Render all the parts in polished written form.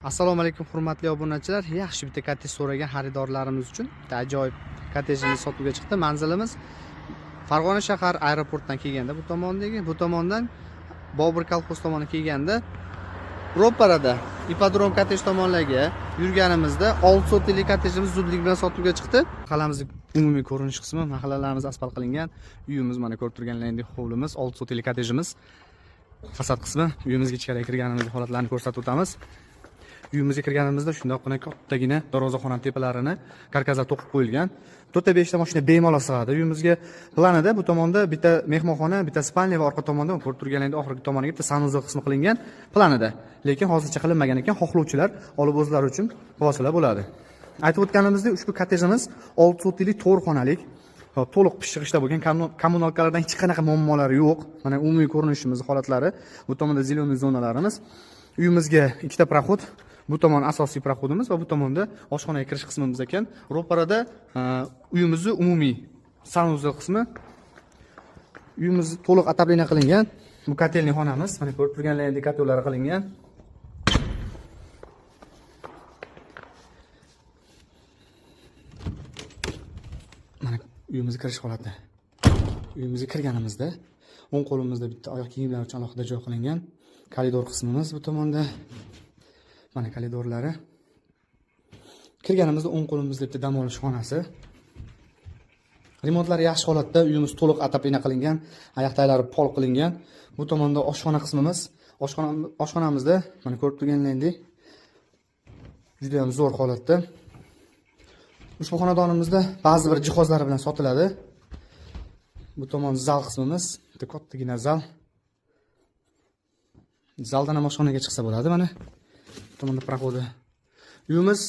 Assalomu alaykum, hurmatli obunachilar. Yaxshi bitta kottej so'ragan xaridorlarimiz uchun bitta ajoyib kottejimiz sotuvga chiqdi. Manzilimiz Farg'ona shahar aeroportdan kelganda bu tomondagi, bu tomondan Bobur kolxoz tomoni kelganda ro'parada ipodrom kottej tomonlarga yurganimizda 6 sotixlik kottejimiz zudlik bilan sotuvga chiqdi. Mahallamizning umumiy ko'rinish qismi, mahallalarimiz asfalt qilingan. Uyimiz mana ko'rib turganlaringizdek hovlimiz, 6 sotixlik kottejimiz. Fasad qismi, uyimizga ichkariga kirganimizda holatlarni ko'rsatib o'tamiz. Uyimizga kirganimizda shundoqqina kattagina darvozaxona tepalarini karkaslar to'qib qo'yilgan. 4 ta 5 ta mashina bemalol sig'adi. Uyimizga planida bu tomonda bitta mehmonxona, bitta spalniya va orqa tomonda ko'rib turganlaringizdek oxirgi tomoniga bitta санузел qismi qilingan planida. Lekin hozircha qilinmagan ekan, xohlovchilar olib o'zlari uchun qilsalar bo'ladi. Aytib o'tganimizdek, ushbu kottejimiz 6 sotixlik 4 xonalik. Hop, to'liq pishiq ishda bo'lgan, коммуналка lardan hech qanaqa muammolari yo'q. Mana umumiy ko'rinishimiz holatlari. Bu tomonda зеленый zonalarimiz. Uyimizga ikkita проход. Bu tomon asosiy проход imiz va bu tomonda oshxonaga kirish qismimiz ekan. Ro'parada uyimizni umumiy санузел qismi. Uyimiz to'liq отопление qilingan. Bu котельный xonamiz. Mana ko'rib turganlaringizdek котёл lari qilingan. Mana uyimizga kirish holati. Uyimizga kirganimizda o'ng qo'limizda bitta oyoq kiyimlar uchun alohida joy qilingan. Koridor qismimiz bu tomonda. Mana koridorlari. Kirganimizda o'ng qo'limizda bitta dam olish xonasi. Remontlari yaxshi holatda, uyimiz to'liq отопление qilingan, oyoq taglari pol qilingan. Bu tomonda oshxona qismimiz. Oshxonamizda mana ko'rib turganlaringizdek juda ham zo'r holatda. Ushbu xonadonimizda ba'zi bir jihozlari bilan sotiladi. Bu tomon zal qismimiz, bitta kattagina zal. Zaldan ham oshxonaga chiqsa bo'ladi mana. Bu tomonda проход i. Uyimiz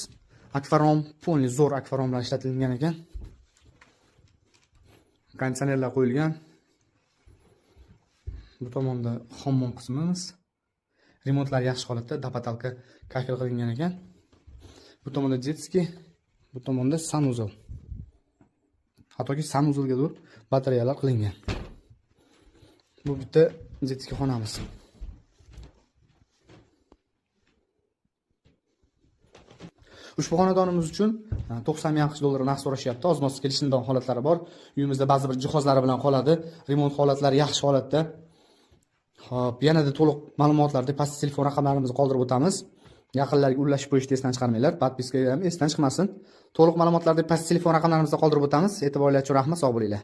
akvarom, полный zo'r akvarom bilan ishlatilgan ekan. Konditsionerlar qo'yilgan. Bu tomonda hammom qismimiz. Remontlar yaxshi holatda, до потолка kafel qilingan ekan. Bu tomonda детский, bu tomonda санузел. Hattoki санузел ga batareyalar qilingan. Bu bitta детский xonamiz. Ushbu xonadonimiz uchun 90 ming AQSh dollari narx so'rashyapti. Oz-moz kelishiladigan holatlari bor. Uyimizda ba'zi bir jihozlari bilan qoladi. Remont holatlari yaxshi holatda. Xo'p, yanada to'liq ma'lumotlarni pastda telefon raqamlarimizni qoldirib o'tamiz. Yaqinlarga ulashib qo'yishni esdan chiqarmanglar. Подписка ham esdan chiqmasin. To'liq ma'lumotlarni pastda telefon raqamlarimizda qoldirib o'tamiz. E'tiborlar uchun rahmat, sog' bo'linglar.